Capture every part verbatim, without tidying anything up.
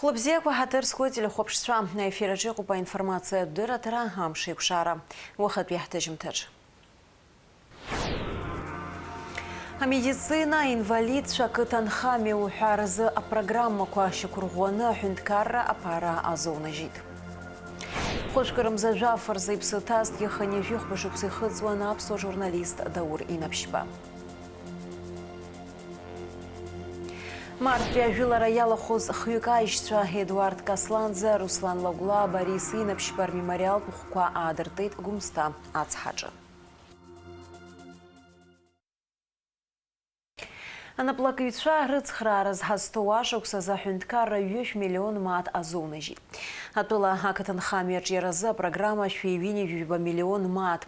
Хәлыбзиақәа, ҳаҭыр зқәу ателехәаԥшцәа, аефир аҿы иҟоуп аинформациатә дырраҭара «Амш еиқәшара». Уахатәи ҳҭыжьымҭаҿ. Амедицина, аинвалидцәа, ақыҭанхамҩа уҳәа рзы апрограммақәа шьақәырӷәӷәаны аҳәынҭқарра аԥара азоунажьит. Хәышәкы рымза жәаф рзы иԥсы ҭазҭгьы хынҩажәи хәба шықәса ихыҵуан аԥсуа журналист Даур Инаԥшьба. Мартәи ажәылара иалахәыз хҩык аишьцәа Едуард Касланӡа, Руслан Лагәла, Борис Инаԥшьба рмемориалтә хәқәа аадыртит Гәымсҭа ацҳаҿы. Анаплакҩцәа рыцхраара зҳазҭоу ашықәс азы аҳәынҭқарра ҩышә миллион мааҭ азоунажьит. Атәыла ақыҭанхамҩа аҿиаразы апрограмма шәи ҩынҩажәи жәаба миллион мааҭ.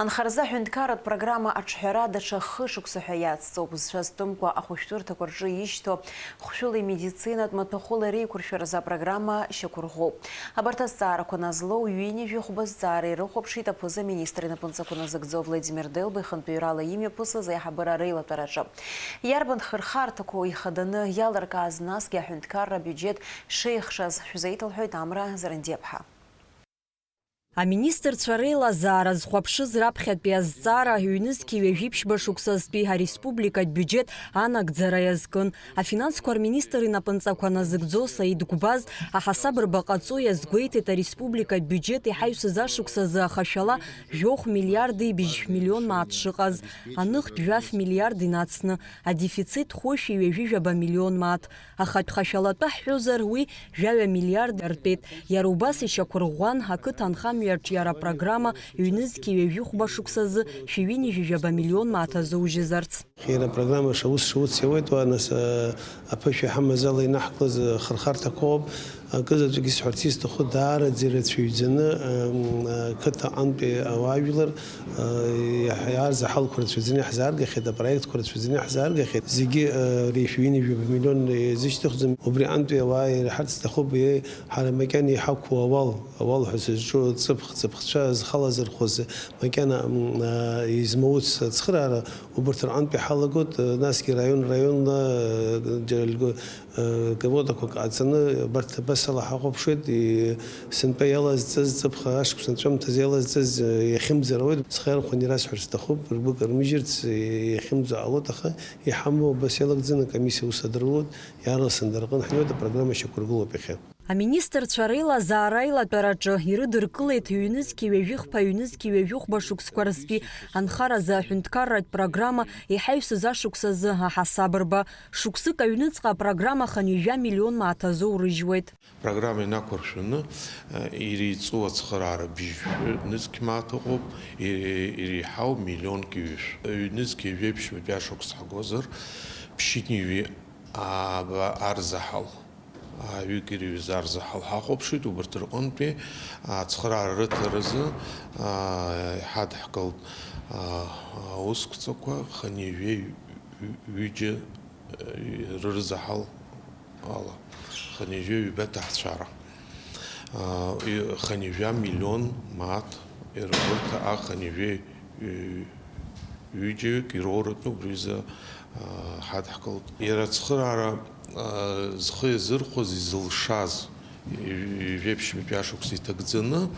Анхаразы аҳәынҭқарратә программа аҿҳәара даҽа хышықәса ҳәа иацҵоуп, зцәа зтәымкәа ахәышәтәырҭақәа рҿы ишьҭоу хәшәыла имедицинатә маҭәахәыла реиқәыршәаразы апрограмма шьақәырӷәӷәоуп. Абарҭ азҵаарақәа назлоу ҩынҩажәи хәба зҵаара ирыхәаԥшит аԥыза-министр инапынҵақәа назыгӡо Владимир Делба ихантәаҩрала имҩаԥысыз аиҳабыра реилатәараҿы. Иарбан хырхарҭақәоу ихаданы иалыркааз насгьы аҳәынҭқарра абиуџьеҭ шеихшаз шәзеиҭалҳәоит Амра Зарандиаԥҳа. Аминистрцәа реилазаара зхәаԥшыз раԥхьатәи азҵаара ҩнызқьи ҩажәи ԥшьба шықәсазтәи ареспубликатә биуџьеҭ анагӡара иазкын. Афинансқәа рминистр инапынҵақәа назыгӡо Саид Гәбаз аҳасабырба ҟаҵо иазгәеиҭеит, ареспубликатә биуџьеҭ иҳаҩсыз ашықәс азы ахашәала жәохә миллиарди быжьшә миллион мааҭ шыҟаз, аныхтә жәаф миллиард инацны, адефицит хәышәи ҩажәи жәаба миллион мааҭ. Ахатә хашәалатәы ҳҳәозар, уи жәаҩа миллиард артәеит. Иара убас ишьақәырӷәӷәан ақыҭанхамҩа аҿиара апрограмма ҩнызқьи ҩажәи хәба шықәсазы шәи ҩынҩажәи жәаба миллион мааҭ азоужьызарц. Иара апрограмма шаус, шаус иауеит уа, нас, а, аԥышәа иҳамаз ала инаҳклаз, а, хырхарҭақәа ыҟоуп. Акызаҵәык исҳәарц исҭаху, даараӡа ирацәаҩӡаны, ам, а, қыҭа аҟынтәи ауаажәлар, а, иаҳ-, иаарзаҳалқәа рацәаӡаны иаҳзааргахьеит, апроектқәа рацәаӡаны иаҳзааргахьеит. Зегьы, а, реишәа ҩынҩажәи жәаба миллион иазышьҭыхӡом. Убри аҟынтәи ауаа ираҳарц сҭахуп, е-, ҳара макьана иҳақәу ауал, ауал ҳәа сызҿу ҵыԥх, ҵыԥхцәа зхалазырхәыз, макьана, м, а, измоуц ацхыраара, убарҭ рҟынтәи ҳалагоит, а, насгьы раион, раионла, а, џьара льго-, Квотақәак ҟаҵаны, абарҭ абасала ҳахәаԥшуеит, и-, сынтәа иалазҵаз, ҵыԥх ашықәс анҵәамҭазы иалазҵаз, э, иахьымӡар ауеит. Схы иархәаны ирасҳәар сҭахуп, ргәы кармыжьырц, э, иахьымӡо ҟалоит, аха иҳамоу абас иалагӡаны акомиссиа аус адырулоит, иаарласны дара рҟны ҳнеиуеит, апрограмма шьақәыргылоуп иахьа. Аминистрцәа реилазаара аилатәараҿы ирыдыркылеит ҩнызқьи ҩажәи хԥа, ҩнызқьи ҩажәи хәба шықәсқәа рзтәи анхаразы аҳәынҭқарратә программа иҳаҩсыз ашықәс азы аҳасабырба. Шықәсык аҩныҵҟа апрограмма хынҩажәа миллион мааҭ азоурыжьуеит. Апрограмма инақәыршәаны, э, иреиҵоу ацхыраара быжьшәы нызқь мааҭ ыҟоуп, ире-, иреиҳау миллионк ҩышә. Ҩнызқь ҩажәи ԥшьбатәи ашықәс ҳагозар, ԥшьынҩажәи ааба арзаҳал, ҩык ирҩыз арзаҳал ҳахәаԥшит, убарҭ рҟынтәи ацхыраара рыҭаразы, а, иҳадҳкылт, а, аусқәҵақәа хынҩажәи ҩыџьа, э, рырзаҳал ала, хынҩажәи ҩба ҭаацәара. А, и-, хынҩажәа миллион мааҭ иргәырҭа, а, хынҩажәи, э, ҩыџьаҩык ироуратәы убризы, а, ҳадҳкылт. Иара ацхыраара, а, зхы иазырхәаз, изылшаз, ҩажәеиԥшьбатәи ашықәс иҭагӡаны,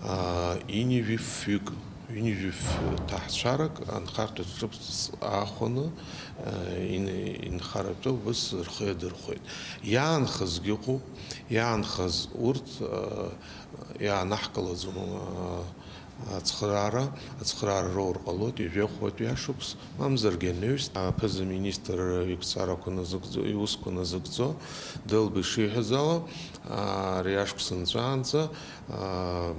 аа, ҩынҩажәи фҩык, ҩынҩажәи ф-, ҭаацәарак анхарҭа ҿыц аахәаны, аа, ин-, инхаратәы убас рхы иадырхәеит. Иаанхазгьы ыҟоуп, иаанхаз урҭ, аа, иаанаҳкылаӡом, аа, ацхыраара, ацхыраара роур ҟалоит ҩажәи хәбатәи ашықәс, мамзаргьы анаҩс, аԥыза-министр иқәҵарақәа назыгӡо, иусқәа назыгӡо, Делба ишиҳәаз ала, ари ашықәс нҵәаанӡа, аа,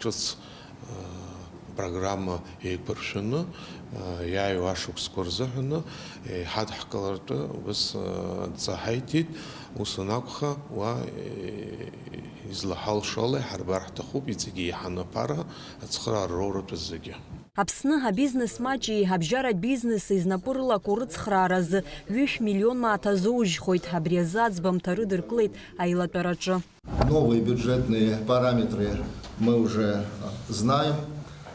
ҿыц, аа, программа еиқәыршәаны, аа, иааиуа ашықәсқәа рзыҳәаны, еиҳадҳкылартә убас, аа, адҵа ҳаиҭеит, ус анакәха, уа, е-, излаҳалшо ала иҳарбар ҳҭахуп, иҵегьы еиҳаны аԥара, ацхыраара роуратәы зегьы. Аԥсны абизнес маҷи абжьаратә бизнеси знапы рылаку рыцхрааразы ҩышә миллион мааҭ азоужьхоит, абри азы аӡбамҭа рыдыркылеит аилатәараҿы. Новые бюджетные параметры мы уже знаем,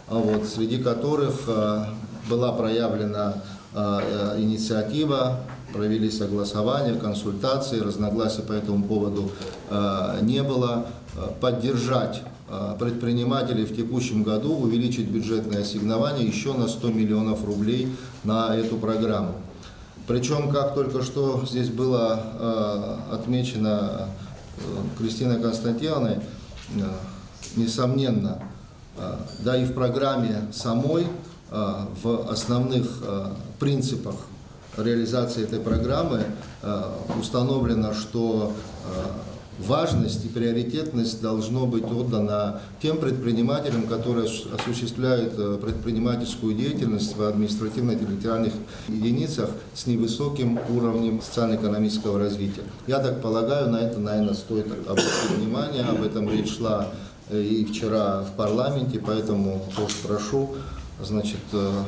а вот, среди которых, э, была проявлена, э, э, инициатива Провели согласования, консультации, разногласий по этому поводу э, не было. Э, Поддержать э, предпринимателей в текущем году, увеличить бюджетное ассигнование еще на сто миллионов рублей на эту программу. Причем, как только что здесь было э, отмечено э, Кристиной Константиновной, э, несомненно, э, да и в программе самой, э, в основных э, принципах реализации этой программы э, установлено, что э, важность и приоритетность должно быть отдана тем предпринимателям, которые ос- осуществляют э, предпринимательскую деятельность в административно-территориальных единицах с невысоким уровнем социально-экономического развития. Я так полагаю, на это, наверное, стоит обратить внимание, об этом речь шла э, и вчера в парламенте, поэтому тоже прошу, значит, э,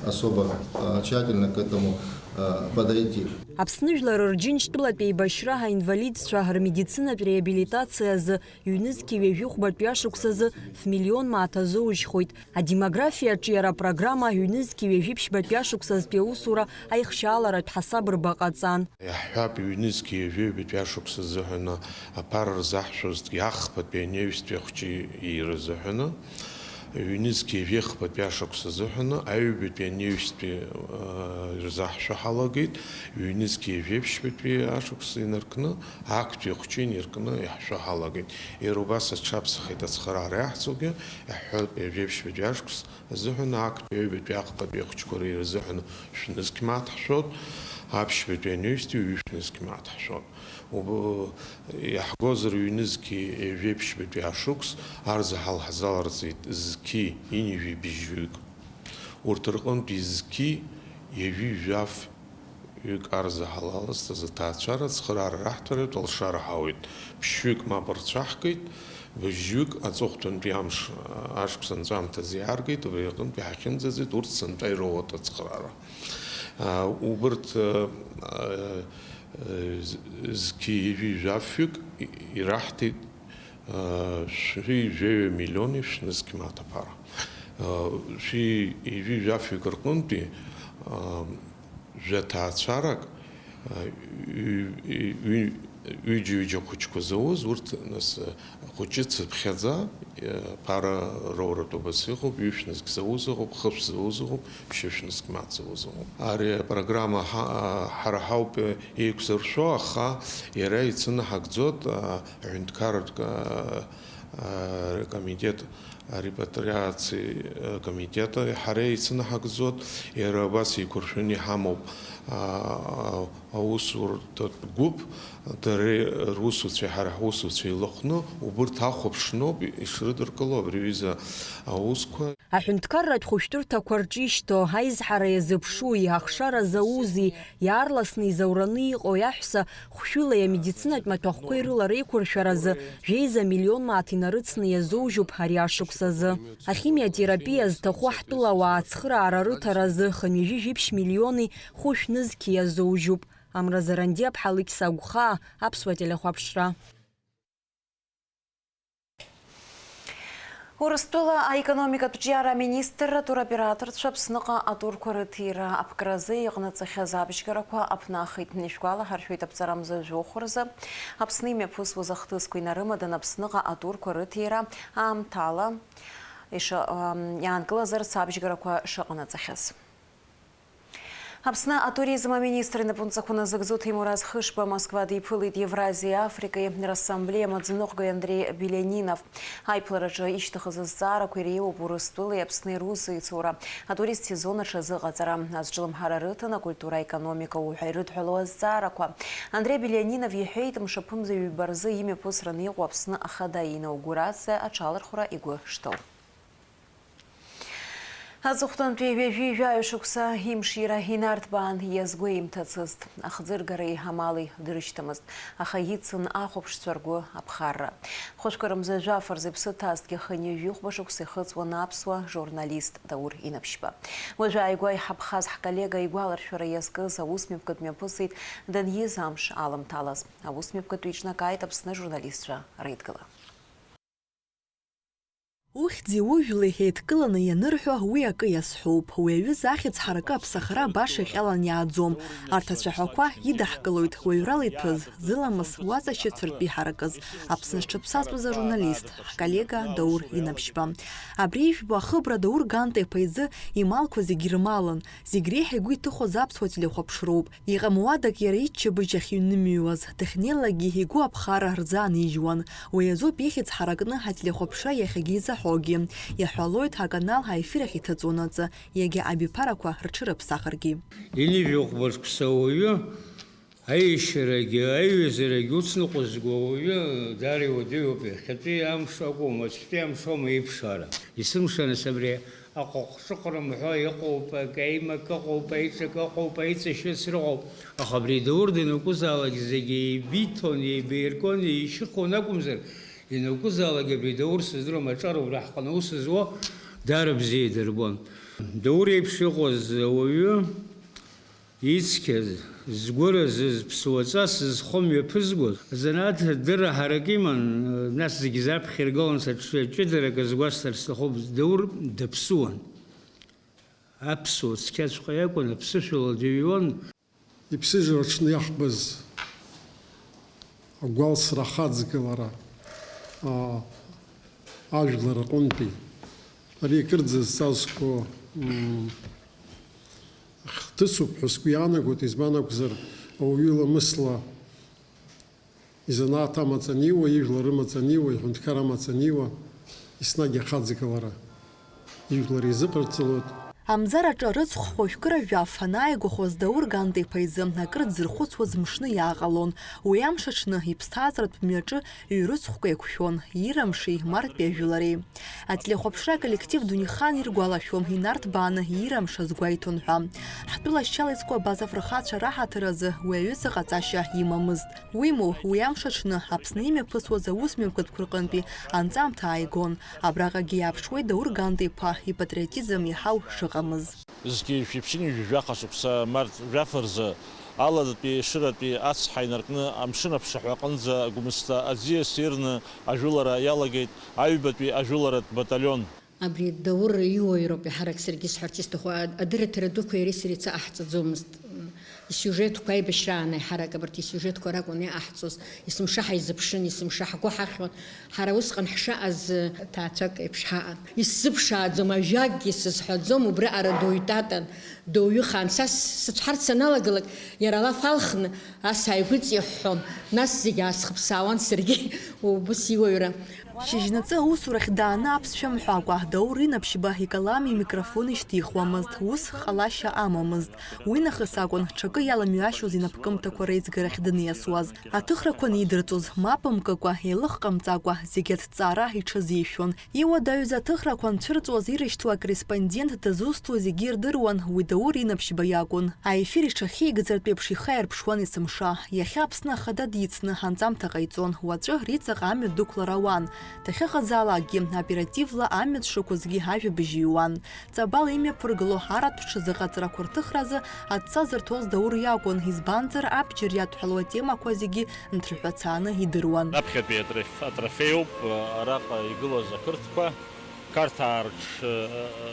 особо э, тщательно к этому э, подойти. Аԥсны жәлар рџьынџьтәылатә еибашьра аинвалидцәа рмедицинатә реабилитациа азы ҩнызқьи ҩажәи хәбатәи ашықәсазы ф-миллион мааҭ азоужьхоит. Адемографиа аҿиара апрограмма ҩнызқьи ҩажәи ԥшьбатәи ашықәсазтәи аусура аихшьааларатә ҳасаб рба ҟаҵан. Иаҳҳәап, ҩнызқьи ҩажәи ҩбатәи ашықәс азыҳәаны аԥара рзаҳшәозҭгьы ахԥатәи анаҩстәи ахәҷы ирзыҳәаны, ҩнызқьи ҩажәи хԥатәи ашықәс азыҳәаны аҩбатәи анаҩстәи, э, рзаҳшәо ҳалагеит, ҩнызқьи ҩажәи ԥшьбатәи ашықәс инаркны, актәи ахәҷы инаркны иаҳшәо ҳалагеит. Иара убас аҽаԥсахеит ацхыраара иаҳҵогьы, иаҳҳәап, ҩажәи ԥшьбатәи ашықәс азыҳәан актәи аҩбатәи ахԥатәи ахәҷқәа рзыҳәан шәнызқь мааҭ ҳшәот, аԥшьбатәи анаҩстәи ҩышә нызқь мааҭ ҳшәот. Уб-, иаҳгозар ҩнызқьи ҩажәи ԥшьбатәи ашықәс арзаҳал ҳзаларҵеит зқьи ҩынҩажәи быжьҩык. Урҭ рҟынтәи зқьи ҩажәи жәафҩык арзаҳал алазҵаз аҭаацәара ацхыраара раҳҭаратә алшара ҳауеит. Ԥшьҩык мап рцәаҳгеит, быжьҩык аҵыхәтәантәи амш, ашықәс анҵәамҭазы иааргеит, убри аҟынтәи ҳахьынӡаӡеит урҭ сынтәа ироуеит ацхыраара. А, убырҭ, а, а, з-, зқьи ҩажәи жәафҩык и-, ираҳҭеит, а, шәи жәаҩа миллиони шәнызқь мааҭ аԥара. А, шәи ҩажәи жәафҩык рҟынтәи, а, жәаҭаацәарак, а, ҩ-, ҩ-, ҩ-, ҩыџьа-ҩыџьа хәыҷқәа зауз, урҭ, нас, а, Хәыҷы цыԥхьаӡа, э, ԥара роуратә убас иҟоуп, ҩышә нызқь зауз ыҟоуп, хышә зауз ыҟоуп, ԥшьышә нызқь мааҭ зауз ыҟоуп. Ари апрограмма ҳа-, ҳара ҳауп, э, еиқәзыршәо, аха иара ицынаҳагӡоит, а, аҳәынҭқарратә, а, а, комитет, арепатриациа, а, комитет ҳара ицынаҳагӡоит, иара убас еиқәыршәаны иҳамоуп, а, а, аусурҭатә гәыԥ, дара русуцәеи ҳара ҳусуцәеи еилахәны, убырҭ ахәаԥшноуп ишрыдыркыло абри аҩыза аусқәа. Аҳәынҭқарратә хәышәтәырҭақәа рҿы ишьҭоу, аизҳара иазыԥшуи, ахшара заузи, иаарласны изаураны иҟоу аҳәса хәшәылеи амедицинатә маҭәахәқәеи рыла реиқәыршәаразы жәеиза миллион мааҭ инарыцны иазоужьуп ари ашықәс азы. Ахимиотерапиа зҭаху ҳтәылауаа ацхыраара рыҭаразы хынҩажәи жәиԥшь миллиони хәышә нызқьи иазоужьуп. Амра Заранди-аԥҳа Лықьса Агәхаа, Аԥсуа телехәаԥшра. Урыстәыла аекономикатә ҿиара аминистрра туроператорцәа Аԥсныҟа атурқәа рыҭира аԥкразы иҟанаҵахьаз абжьгарақәа аԥнахит. Ишәгәалаҳаршәоит, аԥҵара мза жәохә рзы Аԥсны имҩаԥысуаз ахҭысқәа инарымадан Аԥсныҟа атурқәа рыҭира аамҭала иша-, ам, иаанкылазарц абжьгарақәа шыҟанаҵахьаз. Аԥсны атуризм аминистр инапынҵақәа назыгӡо Ҭемураз Хышба Москва диԥылеит Евразиеи Африкеи рассамблеиа амаӡаныҟәгаҩ Андреи Белянинов. Аиԥылараҿы ишьҭыхыз азҵаарақәа иреиуоуп Урыстәылеи Аԥсни русеицура, атурист сезон аҽазыҟаҵара, азҿлымҳара рыҭан акультура, аекономика уҳәа ирыдҳәалоу азҵаарақәа. Андреи Белянинов иҳәеит, мшаԥымза ҩба рзы имҩаԥысраны иҟоу Аԥсны ахада инаугурациа аҽалархәра игәы шҭоу. Аҵыхәтәантәи ҩажәи жәаҩа шықәса имшира инарҭбаан, иазгәеимҭацызт, ахӡыргареи амали дрышьҭамызт, аха ицын ахәаԥшцәа ргәы аԥхарра. Хәышәкы рымза жәаф рзы иԥсы ҭазҭгьы хынҩажәи хәба шықәса ихыҵуан аԥсуа журналист Даур Инаԥшьба. Уажәы ааигәа иҳаԥхаз ҳколлега игәаларшәара иазкыз аусмҩаԥгатә мҩаԥысит даниз амш аламҭалаз. Аусмҩаԥгатә иҿнакааит Аԥсны ажурналистцәа реидгыла. Ухьӡи ужәлеи еидкыланы ианырҳәо, уи акы иазҳәоуп. Уи аҩыза ахьӡ ҳаракы аԥсахра баша иҟьалан иааӡом. Арҭ ацәаҳәақәа идаҳкылоит уаҩрала иҭәыз, зыламыс уаҵашьыцыртә иҳаракыз, Аԥсны зҽаԥсазтәыз ажурналист, ҳколлега Даур Инаԥшьба. Абри ижәбо ахыбра Даур Ганта-иԥа изы ималқәа зегьы ирмалын, зегь реиҳа игәы иҭыхоз аԥсуа телехәаԥшроуп. Иҟамуадак иара иччабжь ахьыҩнымыҩуаз, дахьнеилакгьы игәы аԥхара рзаанижьуан. Уи азоуп ихьӡ ҳаракны ателехәаԥшра иахьагьы изаҳәогьы. Иаҳәалоит, аканал аефир ахь иҭыҵуанаҵы, иагьа абиԥарақәа рҽырыԥсахыргьы. Ҩажәи хәба шықәса ауаҩы аиашьарагьы, аиҩызарагьы уцныҟәызго ауаҩы даара иуадаҩуп, иахьатәи амш акәым, уаҵәтәи амш аума иԥшаара. Есымша, нас, абри Аҟәыҟәҿыҟәрам ҳәа иҟоуп, акы аимак ыҟоуп, аиҿак ыҟоуп, аиҵашьыцра ыҟоуп. Аха абри Даур данакәызаалак зегьы еибиҭон, еибаиркуан, еишьыхон акәымзар, ианакәызаалак абри Даур сыздыруам, аҿар убра ҳҟны аус зуа даара бзиа идырбон. Даур еиԥш иҟаз ауаҩы Ицқьаз, згәыразыз, ԥсуаҵас зхы мҩаԥызгоз, азанааҭ дырра ҳарак иман, нас зегьы заԥхьа иргылан, сыҽ-, ҷыдарак азгәасҭар сҭахуп, Даур даԥсуан. Аԥсуа цқьаҵәҟьа иакәын, аԥсышәала дыҩуан. Иԥсыжра аҽны иаҳбаз агәалсра ахаҵгылара, а, ажәлар рҟынтәи. Ари акырӡа зҵазкуа, м, хҭысуп ҳәа сгәы иаанагоит, избан акәзар, ауаҩы ламысла изанааҭ амаҵ аниуа, ижәлар рымаҵ аниуа, иҳәынҭқар амаҵ аниуа, еснагь ахаҵгылара ижәлар изыҟарҵалоит. Амзараҿы арыцхә хәажәкыра жәаф анааигәахоз Даур Ганта-иԥа изы акыр дзырхәыцуаз мшны иааҟалон. Уи амш аҽны иԥсҭазааратә мҩаҿы ҩ-рыцхәқәа еиқәшәон, Ира мши, Мартәи ажәылареи. Ателехәаԥшра аколлектив Дунеихан иргәалашәон инарҭбааны Ира мш азгәеиҭон ҳәа. Ҳтәыла шьала изкуа абаза афырхацәа раҳаҭыр азы уи аҩыза ҟаҵашьа имамызт. Уимоу, уи амш аҽны Аԥсны имҩаԥысуаз аусмҩаԥгатәқәа рҟынтәи анҵамҭа ааигон. Абраҟагьы иааԥшуеит Даур Ганта-иԥа ипатриотизм иаҳау шыҟамыз. Зқьи жәшәи ԥшьынҩажәи жәаха шықәса март жәаф рзы, аладатәи Ешыратәи ацҳа инаркны амшын аԥшаҳәа аҟынӡа Гәымсҭа аӡиас ирны ажәылара иалагеит аҩбатәи ажәыларатә баталион. Абри Даур иуаҩроуп, еиҳарак саргьы исҳәарц исҭаху, а-, адырраҭара дуқәа иареи сареи ца аҳҵаӡомызт. Исиужетқәа аибашьраан еиҳарак абарҭ исиужетқәа ракәын иаҳҵоз, есымша ҳаизыԥшын, есымша ҳгәы ҳахьуан. Ҳара усҟан ҳшаҟаз ҭаацәак еиԥш ҳаҟан. Исзыԥшааӡом, ажәакгьы сызҳәаӡом, убриаҟара дуаҩ татан, дуаҩыхан. Са с-, сыцәҳарц саналагалак, иара алаф алхны, ас ааигәыҵиҳәҳәон, нас зегь аасхыԥсаауан саргьы, убыс иуаҩра. Шьыжьнаҵы аусурахь дааны аԥсшәа мҳәакәа, Даур Инаԥшьба икалами имикрофони шьҭихуамызт, ус ҟалашьа амамызт. Уи нахыс акәын ҽакы иаламҩашьоз инапкымҭақәа реизгарахь даниасуаз. Аҭыхрақәа анидырҵоз, мап мкыкәа, еилых ҟамҵакәа, зегьы аҭҵаара иҽазишәон. Иуадаҩыз аҭыхрақәа анцәырҵуаз ирышьҭуа акорреспондент дызусҭоу зегьы ирдыруан, уи Даур Инаԥшьба иакәын. Аефир иҽахьигӡартә еиԥш ихы аирԥшуан есымша. Иахьа Аԥсны Ахада дицны анҵамҭа ҟаиҵон, уаҵәы Риҵаҟа амҩа дықәлар ауан. Дахьыҟазаалакгьы оперативла амҩа дшықәызгьы ажәабжь иҩуан. Ҵабал имҩаԥыргыло аратә ҽазыҟаҵарақәа рҭыхразы адҵа зырҭоз Даур иакәын, избанзар, абџьар иадҳәалоу атемақәа зегьы нҭырҳәацааны идыруан. Раԥхьатәи атроф-, атрофеиуп, араҟа игылаз ақырҭқәа. Қарҭаа рҽ-,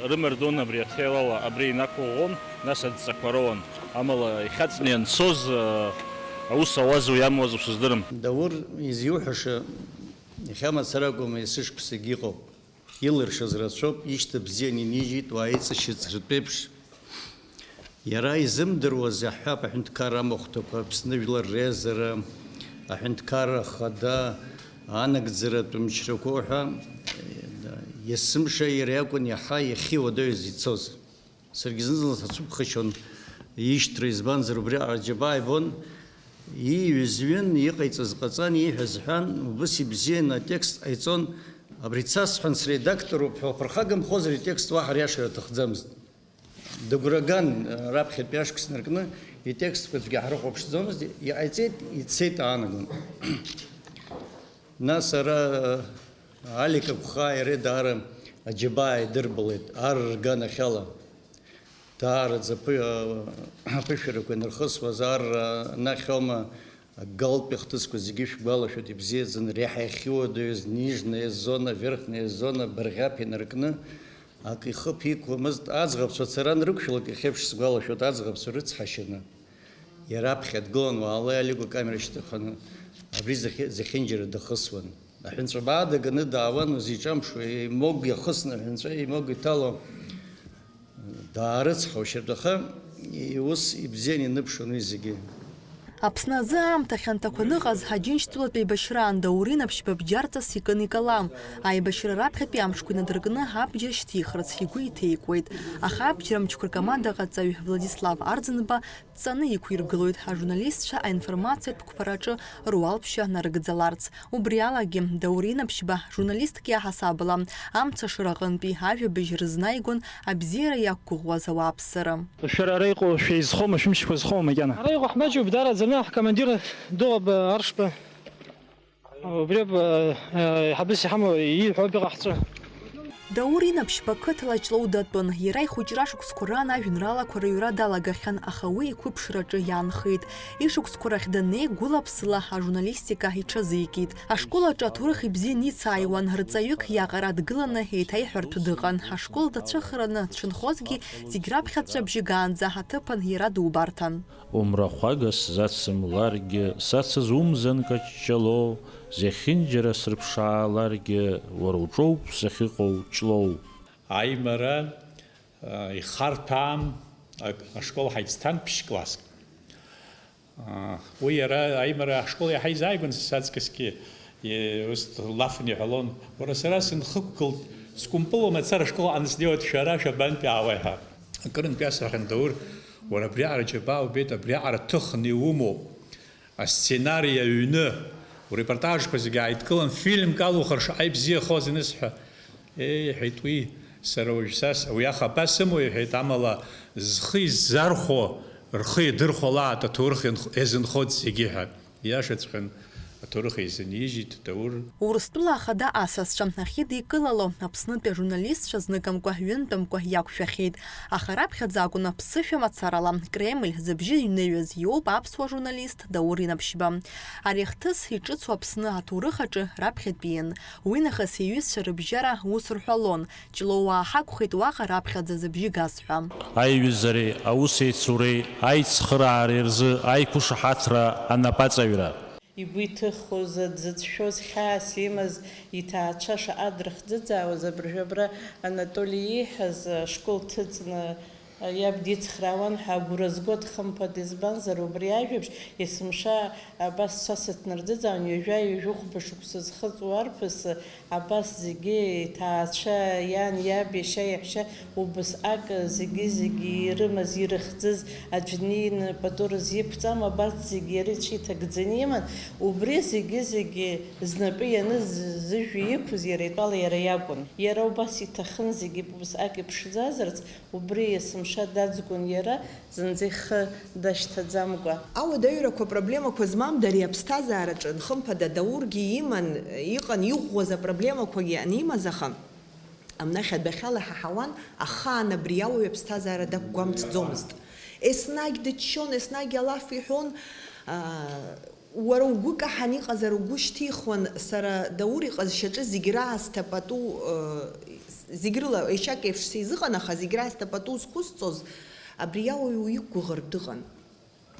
рымардон абри аҭелала абри инақәыӷәӷәон, нас адҵақәа роуан. Амала ихьаҵны ианцоз, аус ауаз уи амуаз усыздырам. Даур изиуҳәаша иахьа мацара акәым, есышықәсагьы иҟоуп. Илыршаз рацәоуп, ишьҭа бзианы инижьит, уааиҵашьыцыртә еиԥш. Иара изымдыруаз иаҳҳәап, аҳәынҭқарра амахәҭақәа, Аԥсны Жәлар Реизара, Аҳәынҭқарра Ахада, анагӡаратә мчрақәа ҳәа, есымша иара иакәын иаҳа иахьиуадаҩыз ицоз. Саргьы зны-зынла сацәыԥхашьон ишьҭра, избанзар, убриаҟара џьабаа ибон, ииҩыз ҩын, иҟаиҵаз ҟаҵан, ииҳәаз ҳәан, убыс ибзианы атекст ҟаиҵон, абри цасҳәан средакторуп ҳәа уаԥырхагамхозар, итекст уаҳа риашара аҭахӡамызт. Дыгәраган, раԥхьатәи ашықәс наркны, итекстқәа аӡәгьы ҳрыхәаԥшӡомызт, иҟаиҵеит, ицеит аанагон. Нас ара, Алик Агәхаа иара даара аџьабаа идырбалеит, ар рганахьала. Даараӡа аԥы-, аԥышәарақәа инархысуаз ар анахь аума Агалтә ихҭысқәа зегьы шәгәалашәоит ибзиаӡаны, реиҳа иахьуадаҩыз нижная зона, верхняя зона, Барӷьаԥ инаркны, ак ихы ԥиқәламызт, аӡӷабцәа ацара анрықәшәалак иахьеиԥш сгәалашәоит, аӡӷабцәа рыцҳашьаны. Иара аԥхьа дгылан, уаала Алигәа акамера шьҭыхны, абри зехьы-, зехьынџьара дахысуан. Аҳәынҵәа баа даганы даауан, узиҿамԥшуа, имоугә иахысны аҳәынҵәа, имоугә иҭало, даарыцҳаушьартә, аха ус ибзиан ианыԥшуан уи зегьы. Аԥсны азы аамҭа хьанҭақәа аныҟаз, Аџьынџьтәылатә еибашьраан Даур Инаԥшьба бџьарҵас икын икалам. Аибашьра раԥхьатәи амшқәа инадыркны абџьар шьҭихырц игәы иҭеикуеит. Аха абџьар амчқәа ркомандаҟаҵаҩ Владислав Арӡынба дҵаны иқәиргылоит ажурналистцәа аинформациатә қәԥараҿы руалԥшьа нарыгӡаларц. Убри алагьы, Даур Инаԥшьба журналистк иаҳасабала, амца ашара аҟынтәи ажәабжь рызнааигон абзиара иақәгәыӷуаз ауааԥсыра. Шәара ара иҟоу шәеизхоума, шәымчқәа зхоума макьана? Ара иҟоу ҳмаҷуп, даараӡаны ҳкомандир Дыгәба Аршба. Убриоуп, э, э, ҳабыс иҳамоу, ииҳәо ауп иҟаҳҵо. Даур Инаԥшьба қыҭала Ҷлоу датәын. Иара ихәыҷра шықәсқәа раан ажәеинраалақәа рыҩра далагахьан, аха уи иқәыԥшраҿы иаанхеит. Ишықәсқәа рахь даннеи, гәыла-ԥсыла ажурналистика иҽазикит. Ашкол аҿы аҭоурых ибзианы ицааиуан, рҵаҩык иаҟара дгыланы еиҭаиҳәартә дыҟан. Ашкол дацәыхараны дшынхозгьы, зегь раԥхьаҵәҟьа абжьыгаанӡа аҭыԥан иара дубарҭан. Умрахәага сзацымларгьы, сацыз умзанка Ҷҷало, зехьынџьара срыԥшааларгьы, уара уҿоуп сахьыҟоу, Ҷлоу. Аимара, а, ихарҭәаам, а, ашкол ҳаицҭан ԥшь-класск. А, уи иара аимара ашкол иаҳа изааигәан са саҵкысгьы, е, ус лафны иҳәалон, уара, сара сынхықәгылт, скәымпылуа мацара ашкол аҟны снеиуеит, шәара шәабантәи аауеи ҳәа. Акырынтә иасҳәахьан Даур, уара абриаҟара џьабаа убеит, абриаҟара ҭыхны иумоуп. Асценари аҩны, урепортажқәа зегьы ааидкылан, фильмк алухыр шаҟа ибзиахоз анысҳәа, еи, иҳәеит уи, сара уажә са с-, уи аха абас сымоу, иҳәеит, амала зхы иззархәо, рхы иадырхәалааит аҭоурых ианх-, иазынхоит зегьы ҳәа. Ииашаҵәҟьан, аҭоурых еизынижьит Даур. Урыстәыла ахада асасцәа ахьидикылало, Аԥснытәи ажурналистцәа зныкымкәа, ҩынтәымкәа иақәшәахьеит. Аха раԥхьаӡа акәын аԥсышәа мацарала Кремль зыбжьы ҩныҩыз иоуп аԥсуа журналист Даур Инаԥшьба. Ари ахҭыс иҿыцу Аԥсны аҭоурых аҿы раԥхьатәиин. Уи нахыс иҩызцәа рыбжьара ус рҳәалон, Ҷлоуаа ҳакәхеит уаҟа раԥхьаӡа зыбжьы газ ҳәа. Аиҩызареи аусеицуреи аицхыраареи рзы аиқәышаҳаҭра анапаҵаҩра. Игәы иҭыхоз, дзыцәшәоз, хьаас имаз иҭаацәа шаҟа дрыхӡыӡаауаз, абыржәы абра Анатоли ииҳәаз, ашкол дҭыҵны, иаб дицхраауан ҳәа агәра згот, хымԥада, избанзар, убри ажәабжь есымша абас сцәа сыҭнарӡыӡаауан, ҩажәа-ҩажәихәба шықәса зхыҵуа арԥыс, абас зегьы иҭаацәа, иан, иаб, иашьа, иаҳәшьа, убасҟак зегьы-зегьы ирымаз, ирыхӡыз, аӡә днеины пату рзиқәҵама, абарҭ зегьы иара ицәа иҭагӡаны иман, убри зегьы-зегьы знапы ианыз, зыжәҩа иқәыз иара итәала иара иакәын. Иара убас иҭахын зегьы убасҟак иԥшӡазарц, убри есымша даӡгон иара, зынӡа ихы дашьҭаӡамкәа. Ауадаҩрақәа проблемақәа змам, дара иаԥсҭазаараҿы, хымԥада, Даургьы иман, иҟан, иӷәӷәаз апроблемақәагьы анимаз, аха амнахь адәахьала иҳаҳауан, ахаан абри ауаҩ аԥсҭазаара дақәгәамҵӡомызт. Еснагь дыччон, еснагь алаф иҳәон, аа, уара угәы каҳан иҟазар угәы шьҭихуан, сара Даур иҟазшьаҿы зегь раасҭа пату, э, зегь рыла еишьак еиԥш сизыҟан, аха зегь раасҭа пату зқәысҵоз абри ауаҩ уиқәгәыӷыртә дыҟан.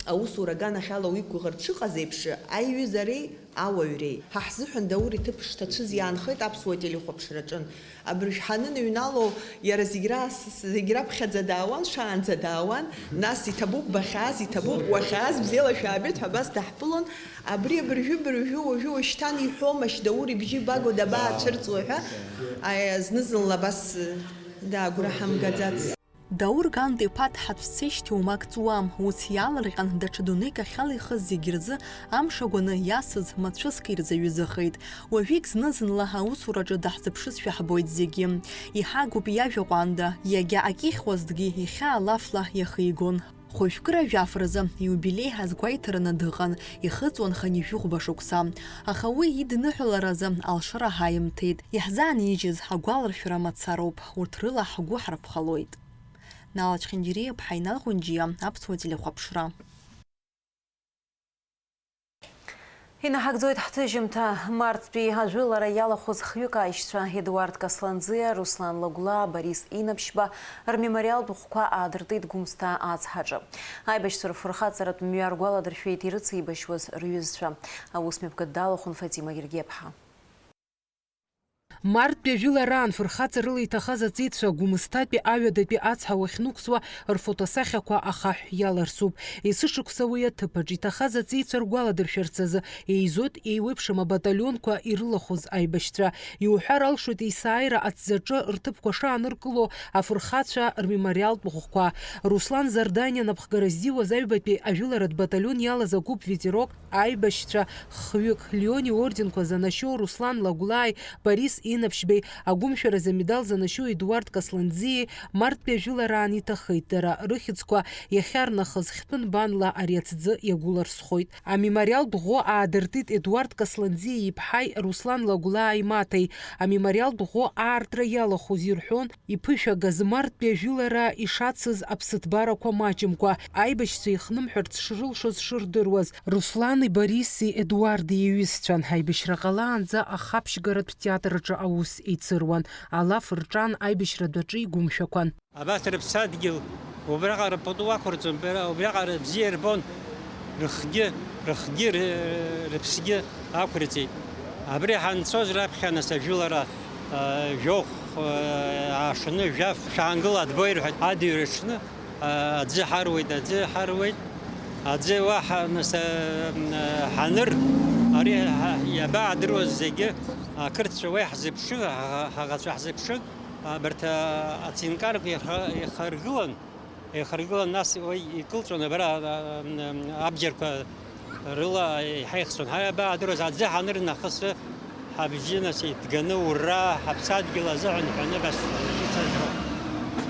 Аусура аганахьала уиқәгәыӷыртә дшыҟаз еиԥш, аиҩызареи ауаҩреи. Ҳа ҳзыҳәан Даур иҭыԥ шҭацәыз иаанхеит аԥсуа телехәаԥшраҿы. Абыржә ҳаныҩнало, иара зегь раасҭа, зегь раԥхьаӡа даауан, шаанӡа даауан, нас иҭабуп бахьааз, иҭабуп уахьааз, бзиала шәаабеит ҳәа абас даҳԥылон. Абри абыржәы-быржәы, уажәы-уашьҭан иҳәомашь, Даур ибжьы ибаго дабаацәырҵуа ҳәа, аи, зны-зынла абас, э, даагәра ҳамгаӡац. Даур Ганд-иԥа дҳацәцеижьҭеи уамак ҵуам, ус иаалырҟьан, даҽа дунеик ахьала ихыз зегь рзы амш агәаны иасыз мацәыск ирзаҩызахеит. Уажәыгь зны-зынла аусураҿы даҳзыԥшызшәа ҳбоит зегьы. Иҳагуп иажәа ҟәанда, иагьа акьыхьуазҭгьы ихьаа лафла иахигон. Хәажәкыра жәаф рзы иубилеи азгәеиҭараны дыҟан, ихыҵуан хынҩажәи хәба шықәса. Аха уи идныҳәаларазы алшара ҳаимҭеит. Иаҳзаанижьыз агәаларшәара мацароуп, урҭ рыла ҳгәы ҳарԥхалоит. Нала Чхинџьириаԥҳа, Инал Ҟәынџьиа, аԥсуа телехәаԥшра. Инаҳагӡоит ҳҭыжьымҭа. Марттәи ажәылара иалахәыз хҩык аишьцәа Едуард Касланӡиа, Руслан Лагәлаа, Борис Инаԥшьба рмемориалтә ӷәқәа аадыртит Гәымсҭа ацҳаҿы. Аибашьцәа рфырхаҵаратә мҩа ргәаладыршәеит ирыцеибашьуаз рҩызцәа. Аусмҩаԥгатә далахәын Фатима Гергиаԥҳа. Марттәи ажәылараан фырхаҵарыла иҭахаз аҵеицәа Гәымсҭатәи аҩадатәи ацҳа уахьнықәсуа рфотосахьақәа ахаҳә иаларсуп. Есышықәса уи аҭыԥаҿ иҭахаз аҵеицәа ргәаладыршәарц азы еизоит еиуеиԥшым абаталионқәа ирылахәыз аибашьцәа. Иуҳәар алшоит, есааира аҭӡаҿы рҭыԥқәа шааныркыло афырхацәа рмемориалтә ӷәқәа. Руслан Зарданиа напхгара ззиуаз аҩбатәи ажәыларатә баталион иалаз агәыԥ ветерок аибашьцәа хҩык, Леон иорденқәа занашьоу Руслан Лагәлааи Борис Инаԥшьбеи, агәымшәаразы амедал занашьоу Едуард Касланӡиеи марттәи ажәылараан иҭахеит дара рыхьӡқәа иахьарнахыз хьтәы нбанла ари аҭӡы иагәыларсхоит. Амемориалтә ӷәӷәа аадыртит Едуард Касланӡиа иԥҳаи Руслан Лагәлаа имаҭеи. Амемориалтә ӷәӷәа аартра иалахәыз ирҳәон, иԥышәагаз марттәи ажәылара ишацыз аԥсыҭбарақәа маҷымкәа, аибашьцәа ихнымҳәырц шрылшоз шырдыруаз, Руслани Бориси Едуарди иҩызцәан. Аибашьра ҟалаанӡа ахаԥшьгаратә театр аҿы аус еицыруан, алаф рҿан аибашьратә аҿы игәымшәақәан. Абарҭ рыԥсадгьыл убраҟа рпату ақәырҵон, бара убраҟа рыбзиа рбон, рыхгьы, рыхгьы, ры-, рыԥсгьы ақәырҵеит. Абри ҳанцоз раԥхьа нас ажәылара, а, жәохә, а, аашаны, жәаф шәаангыл, адбои рҳәеит, адыҩра аҽны, а, аӡы ҳаруеит, аӡы ҳаруеит, аӡы уаҳа нас, а, м, а, ҳаныр, ари ҳа-, иабаадыруаз зегьы, ақырҭцәа уа иаҳзыԥшын, ҳаӷа-, ҳаӷацәа ҳзыԥшын, абарҭ, а, ацинкарқәа еиха-, еихаргылан, еихаргылан, нас уа икылҵәон, абра, а, а, м, абџьарқәа рыла иҳаихҵәон. Ҳара иабаадыруаз, аӡы ҳаныр нахыс ҳабжьы нас иҭганы, ура, ҳаԥсадгьыл азыҳәан ҳәаны, абас ицәажәон.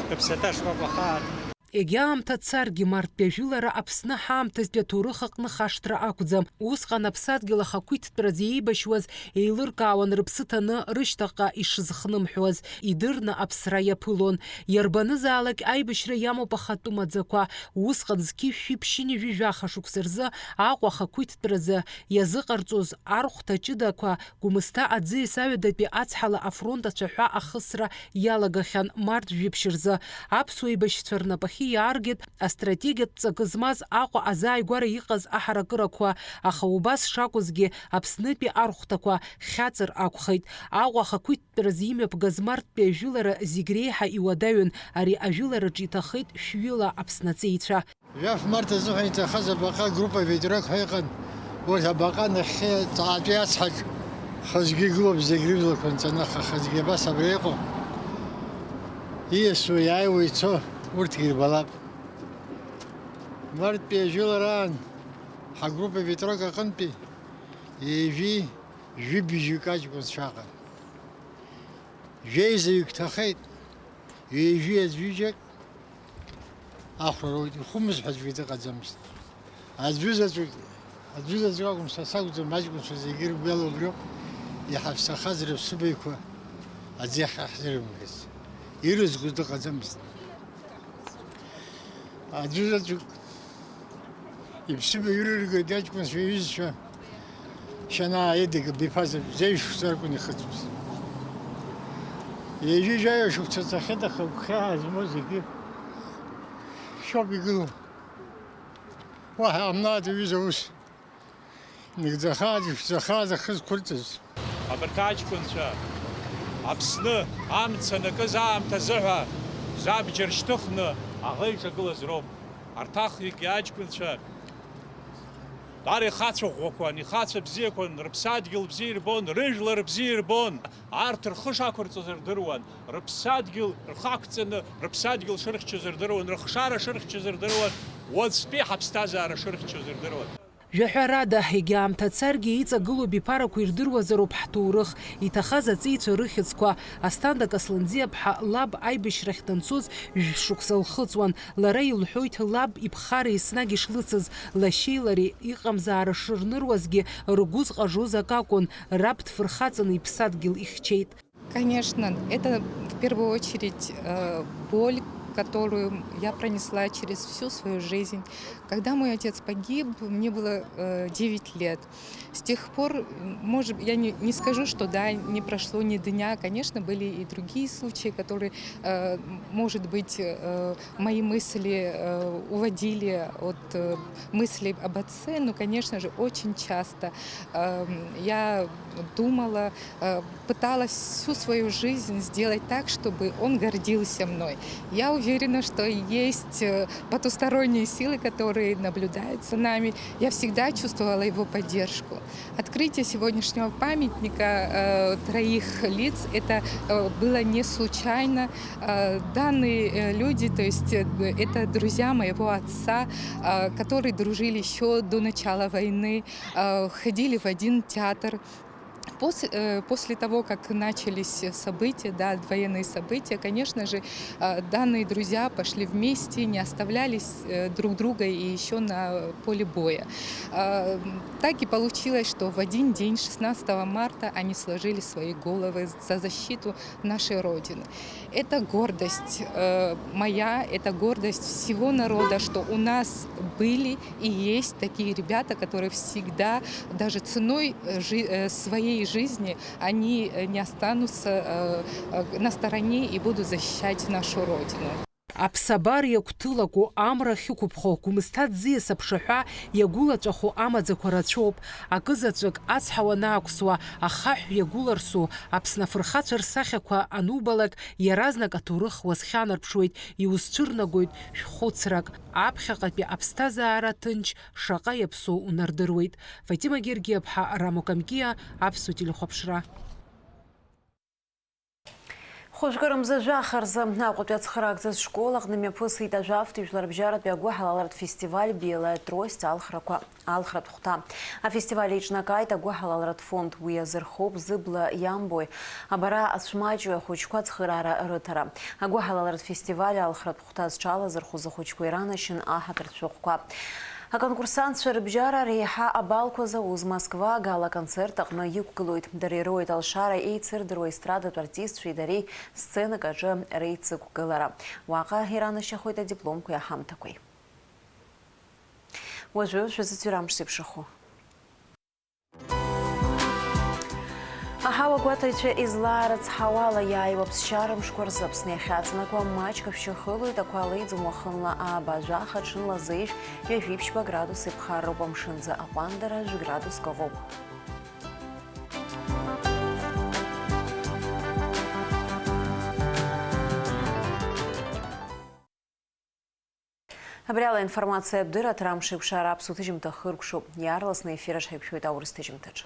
Рыԥсаҭа шкәакәа хаа. Егьа аамҭа царгьы, марттәи ажәылара Аԥсны ҳаамҭазтәи аҭоурых аҟны хашҭра акәӡам. Усҟан аԥсадгьыл ахақәиҭтәразы еибашьуаз еилыркаауан рыԥсы ҭаны рышьҭахьҟа ишызхнымҳәуаз, идырны аԥсра иаԥылон. Иарбанызаалак аибашьра иамоуп ахатәы маӡақәа. Усҟан зқьи жәшәи ԥшьынҩажәи жәаха шықәса рзы Аҟәа ахақәиҭтәразы иазыҟарҵоз архәҭа ҷыдақәа Гәымсҭа аӡиас аҩадатәи ацҳала афронт ацәаҳәа ахысра иалагахьан март жәиԥшь рзы. Аԥсуа еибашьцәа рнапахьы иааргеит астратегиатә ҵакы змаз Аҟәа азааигәара иҟаз аҳаракырақәа, аха убас шакәызгьы Аԥснытәи архәҭақәа хьаҵыр акәхеит. Аҟәа ахақәиҭтәразы имҩаԥгаз марттәи ажәылара зегь реиҳа иуадаҩын, ари ажәылараҿы иҭахеит шәҩыла Аԥсны аҵеицәа. Жәаф март азыҳәан иҭахаз абаҟа группа ветерок ҳәа иҟан. Урҭ абаҟа нахьхьи ҵаатәи ацҳаҿ хазгьы игылоуп, зегь рыблақәа нҵаны, аха хазгьы абас абра иҟоу, ииасуа, иааиуа, ицо, урҭгьы ирбалап. Марттәи ажәылараан ҳагруппа ветерок аҟынтәи ҩажәи жәибжьҩык аҷкәынцәа ыҟан. Жәеизаҩык ҭахеит, ҩажәи аӡәҩыџьак ахәра роуит, ихәымыз ҳәа аӡәгьы дыҟаӡамызт. Аӡәы заҵәык, аӡәы заҵәык акәым, са сакәӡам, аҷкәынцәа зегьы ргәы иалоу убриоуп, иҳаԥсахаз рыԥсыбаҩқәа аӡы иахьаҳзырымгаз. Ирызкәыз дыҟаӡамызт. Аӡәы заҵәык иԥсыбаҩ ирыргоит аҷкәынцәа иҩызцәа. Шьанаа Едыга биԥазар, зежә шықәса ракәын ихыҵуаз. Ҩажәи жәаҩа шықәса ҵахьеит, аха гәхьаа змоу зегьы шьоук игылоуп. Уаҳа ҟамлааит аҩыза аус. Нагӡахааит, ишәҵахааит ахы зқәырҵаз. Абарҭ аҷкәынцәа Аԥсны амца анакыз аамҭазы ҳәа забџьар шьҭыхны аӷа иҿагылаз роуп. Арҭ ахҩык аҷкәынцәа даара ихацәа ӷәӷәақәан, ихацәа бзиақәан, рыԥсадгьыл бзиа ирбон, рыжәлар бзиа ирбон. Арҭ рхы шақәырҵоз рдыруан, рыԥсадгьыл рхы ақәҵаны, рыԥсадгьыл шырхьчоз рдыруан, рыхшара шырхьчоз рдыруан, уаҵәтәи ҳаԥсҭазаара шырхьчоз рдыруан. Жәаҳәарада, егьа аамҭа царгьы иҵагылоу абиԥарақәа ирдыруазароуп ҳҭоурых, иҭахаз аҵеицәа рыхьӡқәа. Асҭанда Касланӡиаԥҳа лаб аибашьрахь данцоз жәшықәса лхыҵуан. Лара илҳәоит, лаб иԥхара еснагь ишлыцыз, лашьеи лареи иҟамзаара шырныруазгьы ргәы зҟажоз акакәын, раб дфырхаҵаны иԥсадгьыл ихьчеит. Конечно, это в первую очередь, э, боль, которую я пронесла через всю свою жизнь. Когда мой отец погиб, мне было э, девять лет. С тех пор, может, я не, не скажу, что да, не прошло ни дня. Конечно, были и другие случаи, которые, э, может быть, э, мои мысли э, уводили от э, мыслей об отце. Но, конечно же, очень часто э, я думала, э, пыталась всю свою жизнь сделать так, чтобы он гордился мной. Я уверена, что есть э, потусторонние силы, которые наблюдают за нами. Я всегда чувствовала его поддержку. Открытие сегодняшнего памятника э, троих лиц, это э, было не случайно. Э, данные э, люди, то есть э, это друзья моего отца, э, которые дружили еще до начала войны, э, ходили в один театр. После, э, после того, как начались события, да, военные события, конечно же, э, данные друзья пошли вместе, не оставляли э, друг друга и еще на поле боя. Э, так и получилось, что в один день, шестнадцатого марта, они сложили свои головы за защиту нашей Родины. Это гордость э, моя, это гордость всего народа, что у нас были и есть такие ребята, которые всегда, даже ценой э, жи- э, своей жизни, они э, не останутся э, э, на стороне и будут защищать нашу Родину. Аԥсабар иагәҭылаку, амра ахьықәыԥхо, Гәымсҭа ӡиас аԥшаҳәа иагәылаҵәаху амаӡақәа рацәоуп. Акызаҵәык, ацҳа уанаақәсуа, ахаҳә иагәыларсу, Аԥсны афырхацәа рсахьақәа анубалак, иаразнак аҭоурых уазхьанарԥшуеит, иузцәырнагоит шәхәыцрак. Аԥхьаҟатәи аԥсҭазаара ҭынч шаҟа иаԥсоу унардыруеит. Фатима Гергиаԥҳа, Рамо Камкиа, Аԥсуа телехәаԥшра. Хәажәкы рымза жәаха рзы Аҟәатәи ацхыраагӡатә школ аҟны мҩаԥысит ажәафтәи жәларбжьаратәи агәыҳалалратә фестиваль «Белая трость» алхрақәа, алхратә хәҭа. Афестиваль еиҿнакааит агәыҳалалратә фонд «Уи азы рхоуп зыбла иамбои», «Абара ацәмаҷҩы ахәыҷқәа ацхыраара рыҭара». Агәыҳалалратә фестиваль алхратә хәҭа зҽалазырхәыз ахәыҷқәа иранашьан аҳаҭыртә шәҟәқәа. Аконкурсантцәа рыбжьара реиҳа абалқәа зауз Москва агала-концерт аҟны иқәгылоит. Дара ироуеит алшара еицырдыруа естрадатә артистцәеи дареи сценак аҿы реицықәгылара. Уаҟа иранашьахоит адипломқәеи аҳамҭақәеи. Уажәы шәазыӡырҩ амш зеиԥшрахо. Аҳауагәаҭаҩцәа излаарыцҳауала, иааиуа ԥсшьара мшқәа рзы Аԥсны иахьаҵанакуа маҷк ашәшьы ахылоит, ақәа леиӡом, уахынла ааба жәаха, ҽынла зеижә, ҩажәи ԥшьба градус иԥхарроуп, амшынӡы аҟәандара жәградуск ыҟоуп. Абри ала аинформациатә дырраҭара амш еиқәшара аԥсуа ҭыжьымҭа хыркәшоуп. Иаарласны аефир аҿы ҳаиқәшәоит аурыс ҭыжьымҭаҿы.